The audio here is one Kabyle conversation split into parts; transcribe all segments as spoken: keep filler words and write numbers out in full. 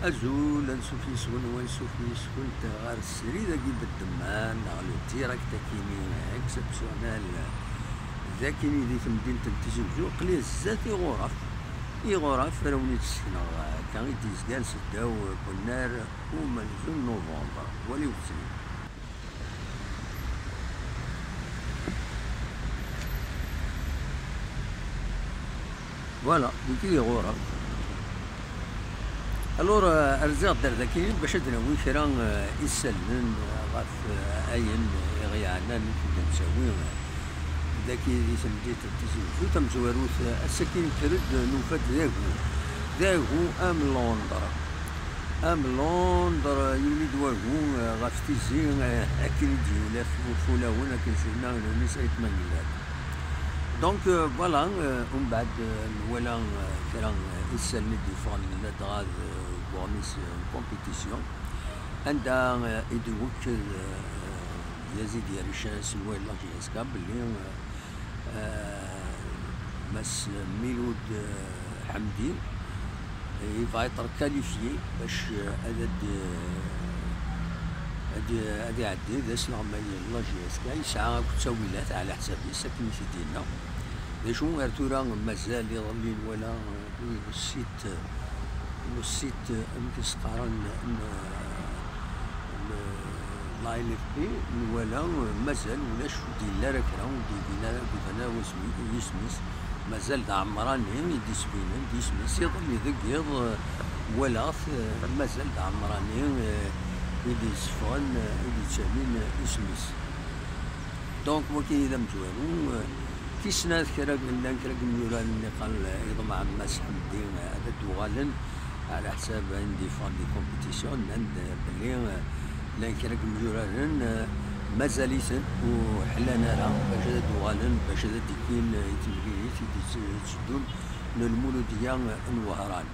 Azul, ansuf yes-wen, wansuf yes-kent ɣer srid-agi n ddemma neɣ le direct akini exceptionnel. Dakini di temdint n Tizi Wezzu, aql-i zdat iɣuraf. Iɣuraf ara wen-id-ssekneɣ akka i d-yezgan seddaw wennar umenzu n novembre. Waliwet-iyi. Voilà, wigi d iɣuraf. Alors, euh, rziɣ-d ar daki bac ad d-nawi kra, euh, isallen, euh, ɣef, euh, ayen i ɣ-yeɛnan i d-nettawi, euh, daki di temdint n Tizi Wezzu tamezwarut, euh, ass-agi nekker-d, euh, nufa-d d agu. D agu am Londres. Am Londres, yuli-d wagu, eh, ɣef tizi, eh, akken i d-yulaf ufulawen, akken s-yenna Lewnis Ayt Mengellat. Donc, euh, voilà, euh, umbeɛd, euh, nwala, euh, kra, euh, isallen i d-yeffɣen ladɣa d, euh, deg uɣmis, euh, n compétition, anda, euh, i d-iwekked, euh, Yazid Yaricha, s wala J S K, belli, euh, Euh, Mass Miloud, euh, Hamdi, il va être qualifié bac, euh, ad, ad, ad, ad iɛeddi d asleɣmay n la J S K, yesɛa akk ttawilat ɛla ḥsab-is, akken i t-id-yenna. D acu, ar tura mazal iḍelli nwala, euh, le site, le site, euh, amek i s-qqaren, n, n, n la L F P, nwala, euh, mazal ulac, ur d-yelli ara kra, ur d-yebin ara, ur d-iban ara wasmi, yisem-is. Mazal d aɛemrani i d-isbinen d yisem-is. Iḍelli deg yiḍ, euh, walaɣ-t, euh, mazal d aɛemrani, euh, i d-iseffɣen, euh, i d-ittalin, euh, isem-is. Donc, wagi d amezwaru, euh, tis snat kra, llan kra n yimyuraren nniqal, euh, iḍemɛen Mass Ḥemdi, euh, ad d-uɣalen, ɛla ḥsab ayen d-yeffɣen di compétition, nnan-d, euh, belli, euh, llan kra n yimyuraren, euh, mazal-iten ur ḥellan ara bac ad d-uɣalen, bac ad d-ikkin, euh, i temlilit i d-itteddun n Lmuludya, euh, n Wehran.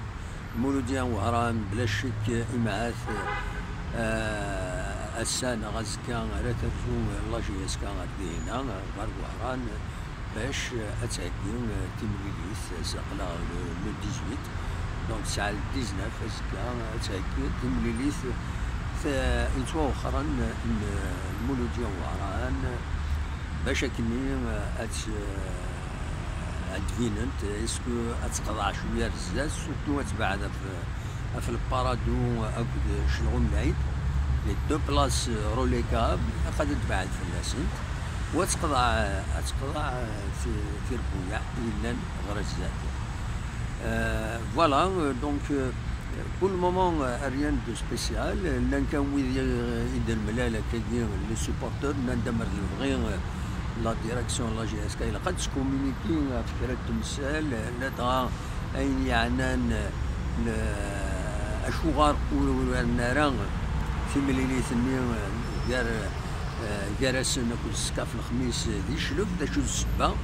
Lmuludya n Wehran, bla ccek, imahat, eh, ass-a neɣ azekka ara terzu la J S K ar dihina, ɣer Wehran, bac ad theggi timlilit, s aql-aɣ le, le dix-huit, donc tesɛa le dix-neuf azekka, ad theggi timlilit, eh, yettwawexxren n Lmuludya n Wehran, bac akkenni ad, ad d-binent, est-ce que ad teqḍeɛ cwiya ar zdat, surtout ad tebɛed ɣef, ɣef le Paradou akked Chelɣum Lɛid, les deux places relégables, ilaq ad tebɛed fell-asent, u ad teqḍeɛ, ad teqḍeɛ ti-, tirbuyaɛ yellan ɣer zdat. Euh, voilà, euh, donc, euh, Pour le moment, euh, rien de spécial. Llan kan wid i, i d-nemlal akkagi, les supporters, nnan-d amer d lebɣi, euh, la direction n la J S K ilaq ad tescommuniquer ɣef kra n temsal, euh, ladɣa ayen yeɛnan, euh, le-, acuɣer ur uraren ara timlilit-nni, euh, gar, euh, gar-asen akked Skaf Lexmis, euh, di Clef, d acu d ssebba?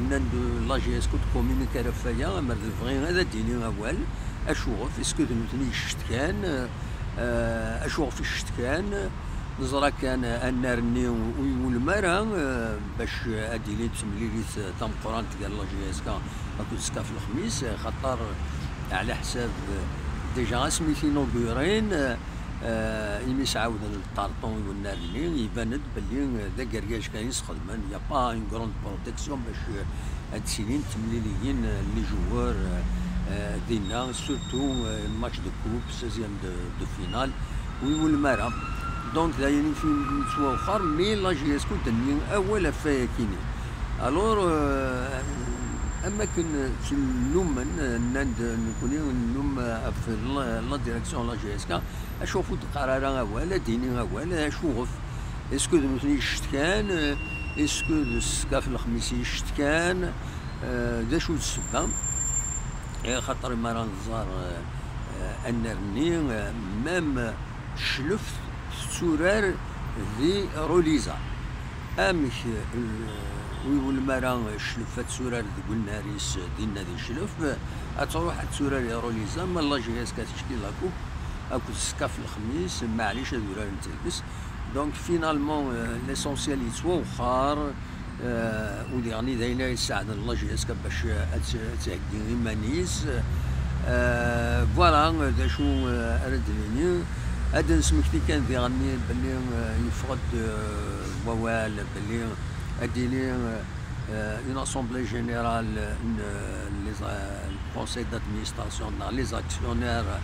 Nnan-d, euh, la J S K ur tecommunique ara ɣef waya, amer d lebɣi ad d-tini awal. Acuɣef? Est-ce que d nutni yecetkan? Euh, acuɣef i cetkan? Neẓra kan annar-nni ur iwulem ara, euh, bac ad d-tili temlilit tameqqrant gar la J S K akked Skaf Lexmis, xaṭer, ɛla ḥsab, euh, déjà asmi t-inaugurin, euh, imi s-ɛawden le tartan i wennar-nni, iban-d belli, euh, d agergaj kan i sxedmen, y a pas une grande protection bac, euh, ad d-sinin temliliyin, euh, n les joueurs, euh, euh, dinna, surtout, euh, match de coupe, seizième de, de finale, ur iwulem ara. Donc, d ayen i fi-, yettwawexxer, mais la J S K ur d-tenni awal ɣef wayakini. Alors, euh, am akken ttnummen, euh, nnan-d, euh, nekni nennum, euh, ɣef la, la direction n la J S K, acuɣef ur d-qqar ara awal, ad d-ini awal, acuɣef? Est-ce que d nutni i yecetkan? Est-ce que d Skaf Lexmis i yecetkan? Euh, d acu d ssebba? Eh, xaṭer mi ara nẓer, euh, euh, annar-nni, euh, même Clef tetturar di Roliza. Amek, euh, ur iwulem ara Clef ad turar deg unnar-is dinna di Clef, ad truḥ ad turar di Roliza, ma la J S K ad tecki la coupe akked Skaf Lexmis, maɛlic ad uraren telbes. Donc, finalement, euh, l'essentiel yettwawexxer, euh, u diɣen d ayen ara yesseɛden la J S K bac ad tt-, ad theggi iman-is. Euh, voilà, d acu, euh, ara d-nini. Ad d-nesmekti kan diɣenni belli, euh, yeffeɣ-d, euh, wawal belli ad d-yili, euh, une assemblée générale n, euh, les, euh, le conseil d'administration neɣ les actionnaires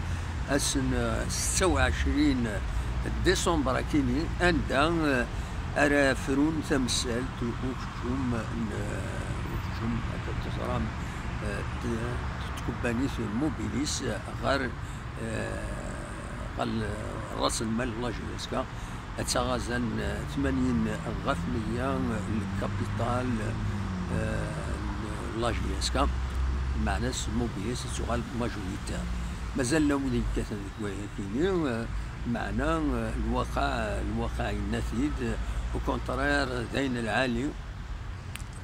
ass n, euh, setta u ɛecrin décembre akini, anda, euh, ara frun tamsalt ukeččum n, euh, ukeččum, akka teẓram, euh, d-, d tkebbanit Mobilis ɣer, eh, ɣer ras lmal n la J S K. Ad taɣ azal n tmanyin ɣef meyya n lkapital, eh, n la J S K, meɛna s Mobilis ad tuɣal majoritaire. Mazal llan wid yekkaten deg wayakini, eh, meɛna, eh, lwaqa, lwaqa yenna-t-id, au contraire, d ayen lɛali.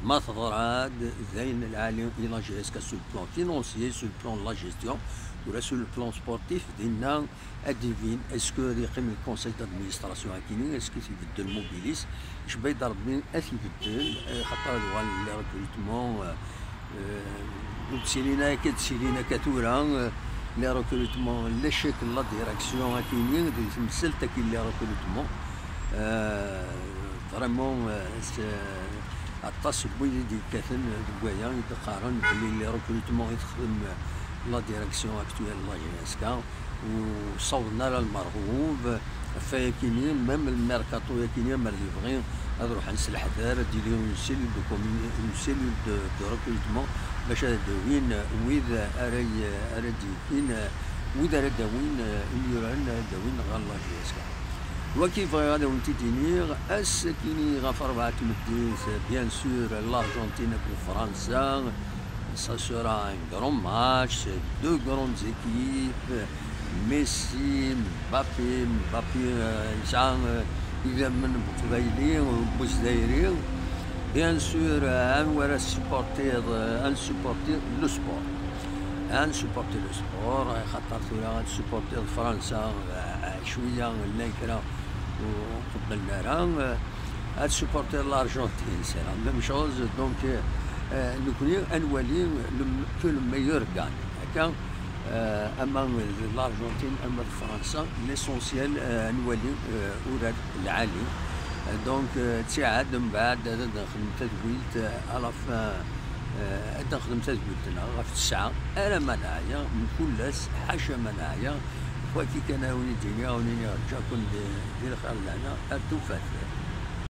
Ma teḍra-d d ayen lɛali i la J S K sur le plan financier, sur le plan de la gestion, tura sur le plan sportif, dinna ad d-ibin, est-ce que ad yeqqim le conseil d'administration akini, est-ce que ad ibeddel Mobilis? Icba-yi-d Rebbi ad t-ibeddel, eh, xaṭer ad uɣalen les recrutements, eh, eh, ur ttilin akka, ttilin akka tura, eh, les recrutements, l'échec n la direction akini, di temsalt akini les recrutements. Eh, vraiment, eh, s-, aṭas n wid i d-yekkaten deg waya i d-qqaren belli les recrutements i texdem la direction actuelle n la J S K, ur ssawḍen ara lmerɣub ɣef wayakini, même le mercato yakini, amer d-yebɣi ad ruḥen s leḥder, ad d-yili une cellule de communi-, une cellule de, de recrutement bac ad d-awin wid ara y-, ara d-yekkin, wid ara d-awin imyuran, ara d-awin ɣer la J S K. Wagi bɣiɣ ad awen-t-id-iniɣ, ass-akini ɣef rebɛa tmeddit, bien sûr, l'Argentine akked Fransa, ça sera un grand match, c'est deux grandes équipes, Messi, Mbappé, Mbappé, euh, yesɛa, euh, idammen n Buqbayli, n Buzdayri. Bien sûr, euh, ad supporter, euh, ad supporter le sport. Ad supporter le sport, xaṭer tura ad supporter Fransa, euh, cwiya llan kra ur qebblen ara, euh, ad supporter l'Argentine, c'est la même chose. Donc, euh, euh, nekkni ad nwali le, que le meilleur gagne. Akka, euh, ama d l'Argentine, ama d Fransa, l'essentiel, euh, ad nwali, euh, urar lɛali. Euh, donc, euh, ttiɛad, mbeɛd ad nexdem tadwilt, euh, à la fin, euh, ad nexdem tadwilt-nneɣ ɣef tesɛa, ara ma neɛya, mkul ass, ḥaca ma neɛya, wagi kan ad wen-id-iniɣ, ad wen-iniɣ, ǧǧa-ken di, di lxir d lehna, ar tufat.